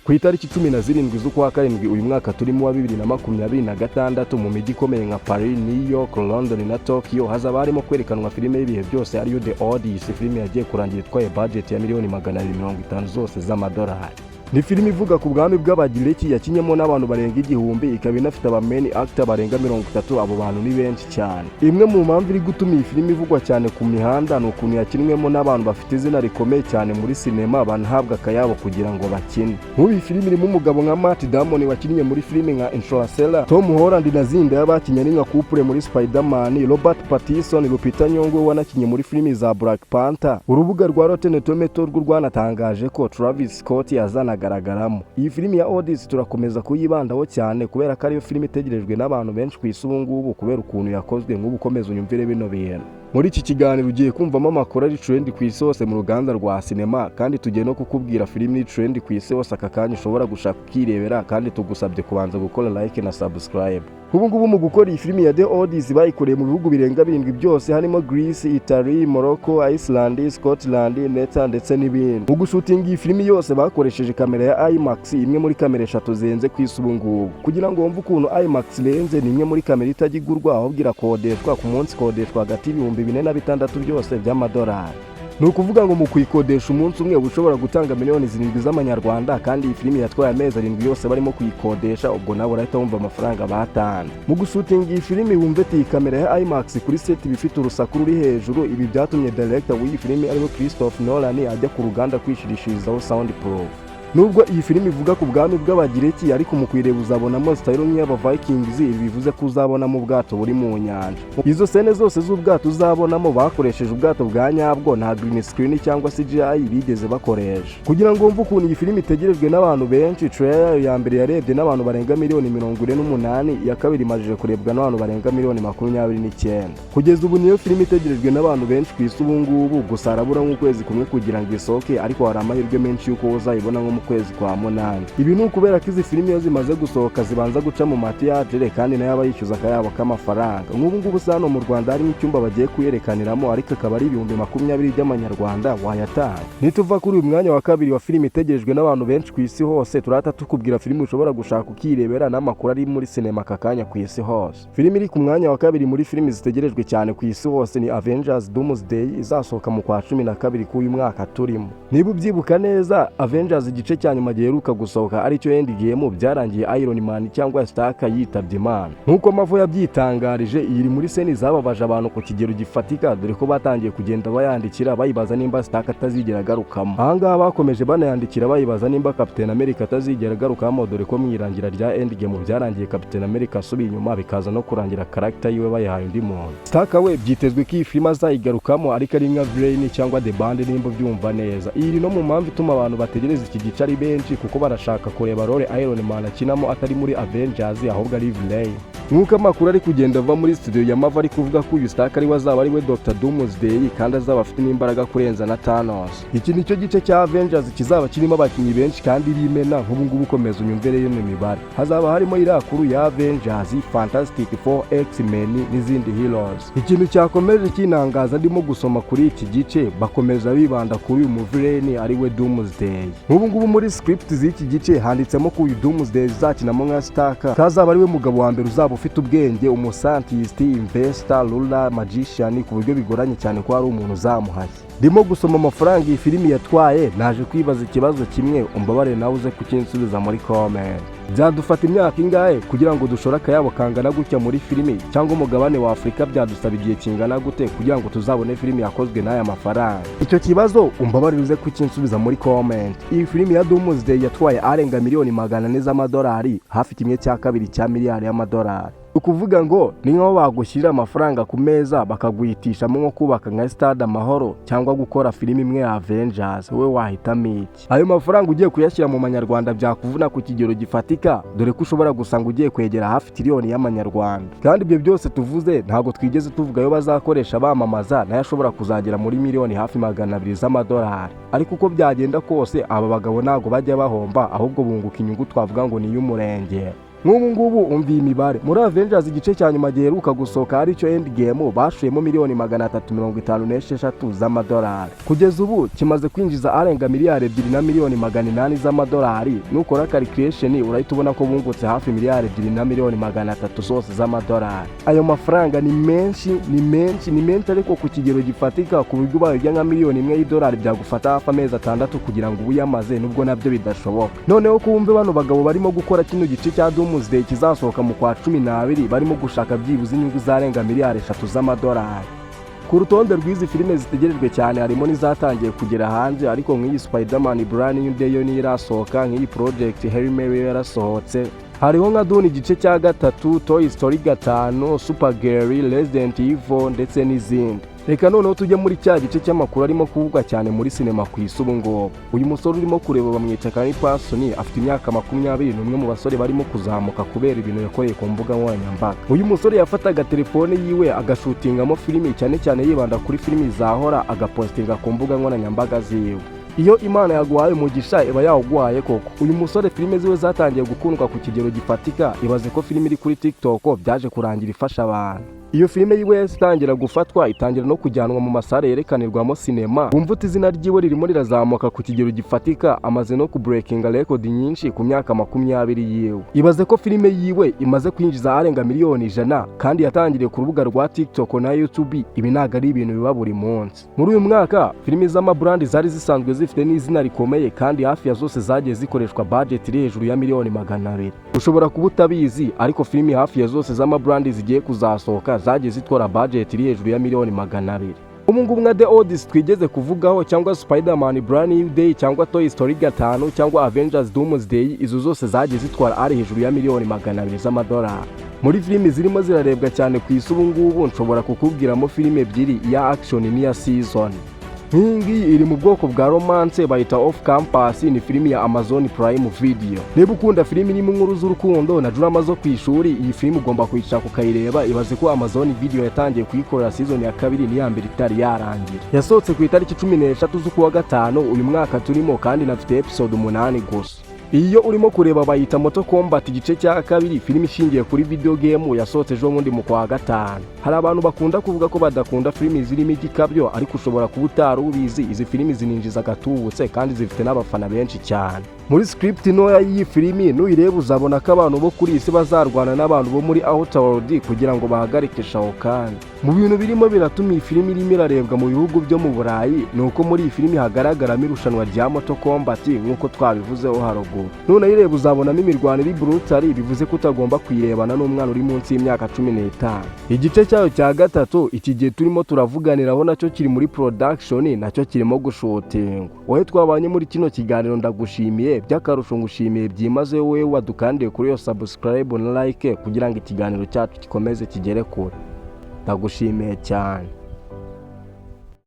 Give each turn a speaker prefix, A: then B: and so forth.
A: Ku itariki 17 z'ukwa karindwi uyu mwaka turimo wa 2026, mu mijyi ikomeye nka Paris, New York, London na Tokyo hazaba harimo kwerekanwa filime y'ibihe byose ariyo The Odyssey, filime yagiye kurangira itwaye budget ya miliyoni 250 zose z'amadolari. Ni filime ivuga ku bwami bw'Abagiriki, yakinyemo n'abantu barenga 1000, ikaba inafite aba main actor barenga 30. Abo bantu ni benshi cyane. Imwe mu mpamvu iri gutuma iyi filime ivugwa cyane ku mihanda ni ukuntu yakinwemo n'abantu bafite izina rikomeye cyane muri sinema, banahabwa akayabo kugira ngo bakine. Nk'ubu iyi filime irimo umugabo nka Matt Damon wakinnye muri filime nka Interstellar, Tom Holland na Zendaya bakinnye ari nka couple muri Spider-Man, Robert Pattinson, Lupita Nyong'o wanakinnye muri filime za Black Panther. Urubuga rwa Rotten Tomato rwo rwanatangaje ko Travis Scott azanagaragaramo. Iyi filimi ya Odyssey turakomeza kuyibandaho cyane kubera ko ariyo filimi itegerejwe n'abantu benshi ku isi ubu ngubu kubera ukuntu yakozwe. Nk'ubu ukomeza unyumvire bino bintu. Muri iki kiganiro ugiye kumvamo amakuru ari trend ku isi hose mu ruganda rwa sinema, kandi tugiye no kukubwira filimi iri trend ku isi hose aka kanya ushobora gushaka ukirebera, kandi tugusabye kubanza gukora like na subscribe. Ubu ngubu mu gukora iyi filimi ya The Odyssey bayikoreye mu bihugu birenga birindwi byose, harimo Greece, Italy, Morocco, Iceland, Scotland, Neta ndetse n'ibindi. Mu gushutinga iyi filimi yose bakoresheje kamera ya IMAX, imwe muri kamera eshatu zihenze ku isi ubu ngubu. Kugira ngo wumve ukuntu IMAX irenze, ni imwe muri kamera itajya igurwa, ahubwo irakodeshwa. Ku munsi ikodeshwa hagati y'ibihumbi 4 na 6 byose by'amadolari. Ni ukuvuga ngo mu kuyikodesha umunsi umwe uba ushobora gutanga miliyoni 7 z'amanyarwanda, kandi iyi filimi yatwaye amezi 7 yose barimo kuyikodesha. Ubwo nawe urahita wumva amafaranga batanze mu gushutinga iyi filimi. Wumve ati iyi kamera ya IMAX kuri set iba ifite urusaku ruri hejuru. Ibi byatumye director w'iyi filimi, ariwe Christopher Nolan, ajya ku ruganda kwishirishirizaho sound proof. Nubwo iyi filimi ivuga ku bwami bw'Abagireki, ariko mu kuyireba uzabonamo style nk'iy'aba Vikings. Ibi bivuze ko uzabonamo ubwato buri mu nyanja. Izo scene zose z'ubwato uzabonamo bakoresheje ubwato bwa nyabwo, nta green screen cyangwa CGI bigeze bakoresha. Kugira ngo wumve ukuntu iyi filimi itegerejwe n'abantu benshi, trailer yayo ya mbere yarebwe n'abantu barenga miliyoni 48, iya kabiri imajije kurebwa n'abantu barenga miliyoni 29. Kugeza ubu niyo filimi itegerejwe n'abantu benshi ku isi ubu ngubu. Gusa harabura nk'ukwezi kumwe kugira ngo isohoke, ariko hari amahirwe menshi y'uko uzayibona nko mu kwezi kwa munani. Ibi ni ukubera ko izi filimi iyo zimaze gusohoka zibanza guca mu matiyatere, kandi nayo aba yishyuza akayabo k'amafaranga. Nk'ubu ngubu se hano mu Rwanda harimo icyumba bagiye kuyerekaniramo, ariko akaba ari 20,000 by'amanyarwanda wayatanga. Nituva kuri uyu mwanya wa kabiri wa filimi itegerejwe n'abantu benshi ku isi hose, turahita tukubwira filimi ushobora gushaka ukirebera n'amakuru ari muri sinema aka kanya ku isi hose. Filimi iri ku mwanya wa kabiri muri filimi zitegerejwe cyane ku isi hose ni Avengers Doomsday, izasohoka mu kwa 12 k'uyu mwaka turimo. Niba ubyibuka neza, Avengers igice cya nyuma giheruka gusohoka, aricyo Endgame, byarangiye Iron Man cyangwa Stark yitabye Imana. Nk'uko Marvel yabyitangarije, iyi iri muri scene zababaje abantu ku kigero gifatika, dore ko batangiye kugenda bayandikira bayibaza nimba Stark atazigera agarukamo. Ahangaha bakomeje banayandikira bayibaza nimba Captain America atazigera agarukamo, dore ko mu irangira rya Endgame byarangiye Captain America asubiye inyuma, bikaza no kurangira character yiwe bayihaye undi muntu. Stark we byitezwe ko iyi filime azayigarukamo, ariko ari nka villain cyangwa the bad. Nimba ubyumva neza, iyi iri no mu mpamvu ituma abantu bategereza iki gice ari benshi, kuko barashaka kureba role Iron Man akinamo atari muri Avengers, ahubwo ari villain. Nk'uko amakuru ari kugenda ava muri studio ya Marvel ari kuvuga ko uyu Stark ariwe azaba ari we Dr Doomsday, kandi azaba afite n'imbaraga kurenza na Thanos. Iki nicyo gice cya Avengers kizaba kirimo abakinnyi benshi kandi b'imena. Nk'ubu ngubu ukomeza unyumvire y'ino mibare, hazaba harimo iriya crew ya Avengers, Fantastic Four, X-Men n'izindi heroes. Ikintu cyakomeje kinangaza ndimo gusoma kuri iki gice, bakomeza bibanda kuri uyu mu villain ari we Doomsday. Nk'ubu ngubu muri script z'iki gice handitsemo ko uyu Doomsday uzakinamo nka Stark kazaba ari we mugabo wa mbere uzaba ufite ubwenge, umu scientist, investor, ruler, magician, ku buryo bigoranye cyane ko hari umuntu uzamuhashya. Ndimo gusoma amafaranga iyi filimi yatwaye, naje kwibaza ikibazo kimwe, umbabare nawe uze kukinsubiza muri comment: byadufata imyaka ingahe kugira ngo dushore akayabo kangana gutya muri filimi? Cyangwa umugabane wa Afurika byadusaba igihe kingana gute kugira ngo tuzabone filimi yakozwe n'aya mafaranga? Icyo kibazo umbabarire uze kukinsubiza muri comment. Iyi filimi ya Doomsday yatwaye arenga miliyoni 400 z'amadolari, hafi 1/2 cya miliyari y'amadolari. Ukuvuga ngo ni nk'aho bagushyirira amafaranga ku meza bakaguhitishamo nko kubaka nka Stade Amahoro cyangwa gukora filimi imwe ya Avengers, wowe wahitamo iki? Ayo mafaranga ugiye kuyashyira mu manyarwanda byakuvuna ku kigero gifatika, dore ko ushobora gusanga ugiye kwegera hafi tiriyoni y'amanyarwanda. Kandi ibyo byose tuvuze ntabwo twigeze tuvuga ayo bazakoresha bamamaza, nayo ashobora kuzagera muri miliyoni hafi 200 z'amadolari. Ariko uko byagenda kose, aba bagabo ntabwo bajya bahomba, ahubwo bunguka inyungu twavuga ngo ni iy'umurengera. Nk'ubu ngubu umva iyi mibare: muri Avengers igice cya nyuma giheruka gusohoka, aricyo Endgame, bashoyemo miliyoni 356 z'amadolari. Kugeza ubu kimaze kwinjiza arenga miliyari 2 na miliyoni 800 z'amadolari. Nukora calculation urahita ubona ko bungutse hafi miliyari 2 na miliyoni 300 zose z'amadolari. Ayo mafaranga ni menshi, ni menshi, ni menshi, ariko ku kigero gifatika, ku buryo ubaye urya nka miliyoni 1 y'idolari byagufata hafi amezi 6 kugira ngo ube uyamaze, nubwo nabyo bidashoboka. Noneho kumve, bano bagabo barimo gukora kino gice cya Doomsday kizasohoka mu kwa 12, barimo gushaka byibuze inyungu zarenga miliyari 3 z'amadolari. Ku rutonde rw'izi filime zitegerejwe cyane harimo n'izatangiye kugera hanze, ariko nk'iyi Spider-Man Brand New Day yo niyo irasohoka, nk'iyi Project Hail Mary yo yarasohotse. Hariho nka Dune igice cya gatatu, Toy Story 5, Supergirl, Resident Evil ndetse n'izindi. Reka noneho tujye muri cya gice cy'amakuru arimo kuvugwa cyane muri sinema ku isi ubu ngubu. Uyu musore urimo kureba bamwita Kanye Parsons, afite imyaka 21, ni umwe mu basore barimo kuzamuka kubera ibintu yakoreye ku mbuga nkoranyambaga. Uyu musore yafataga telefone yiwe agashutingamo filimi, cyane cyane yibanda kuri filimi za horror, agapostinga ku mbuga nkoranyambaga ziwe. Iyo Imana yaguhaye umugisha iba yawuguhaye koko. Uyu musore filime ziwe zatangiye gukundwa ku kigero gifatika. Ibaze ko filime iri kuri TikTok byaje kurangira ifasha abantu. Iyo filime yiwe yahise itangira gufatwa, itangira no kujyanwa mu masare yerekanirwamo sinema. Wumva uti izina ryiwe ririmo rirazamuka ku kigero gifatika, amaze no kubreakinga record nyinshi ku myaka 20 yiwe. Ibaze ko filime yiwe imaze kwinjiza arenga miliyoni 100 kandi yatangiriye ku rubuga rwa TikTok na YouTube. Ibi ntabwo ari ibintu biba buri munsi. Muri uyu mwaka filimi z'amabrand zari zisanzwe zifite n'izina rikomeye kandi hafi ya zose zagiye zikoreshwa budget iri hejuru ya miliyoni 200. Ushobora kuba utabizi, ariko filimi hafi ya zose z'amabrand zigiye kuzasohoka zagiye zitwara budget iri hejuru ya miliyoni 200. Ubu ngubu nka The Odyssey twigeze kuvugaho, cyangwa Spider-Man Brand New Day, cyangwa Toy Story 5, cyangwa Avengers Doomsday, izo zose zagiye zitwara ari hejuru ya miliyoni 200 z'amadolari. Muri filimi zirimo zirarebwa cyane ku isi ubu ngubu nshobora kukubwiramo filime ebyiri, iya action n'iya season. Nk'iyi ngiyi iri mu bwoko bwa romance, bayita Off Campus, ni filimi ya Amazon Prime Video. Niba ukunda filimi irimo inkuru z'urukundo na drama zo ku ishuri, iyi filimi ugomba kuyishaka ukayireba. Ibaze ko Amazon Video yatangiye kuyikorera season ya kabiri n'iya mbere itari yarangira. Yasohotse ku itariki 13 z'ukwa gatanu uyu mwaka turimo, kandi inafite episode 8 gusa. Iyo urimo kureba bayita Mortal Kombat igice cya kabiri, filimi ishingiye kuri video game, yasohotse ejo bundi mu kwa gatanu. Hari abantu bakunda kuvuga ko badakunda filimi zirimo igikabyo, ariko ushobora kuba utari ubizi, izi filimi zininjiza agatubutse kandi zifite n'abafana benshi cyane. Muri script ntoya y'iyi filimi, nuyireba uzabona ko abantu bo kuri iyi si bazarwana n'abantu bo muri Outworld kugira ngo bahagarike Shao Kahn. Mu bintu birimo biratuma iyi filimi irimo irarebwa mu bihugu byo mu Burayi ni uko muri iyi filimi hagaragaramo irushanwa rya Mortal Kombat nk'uko twabivuzeho haruguru. Nunayireba uzabonamo imirwano iri brutal, bivuze ko utagomba kuyirebana n'umwana uri munsi y'imyaka 15. Igice cyayo cya gatatu, iki gihe turimo turavuganiraho, nacyo kiri muri production, nacyo kirimo gushutingwa. Wowe twabanye muri kino kiganiro ndagushimiye by'akarusho, ngushimiye byimazeyo wowe wadukandiye kuri iyo subscribe na like kugira ngo ikiganiro cyacu gikomeze kigere kure. Ndagushimiye cyane.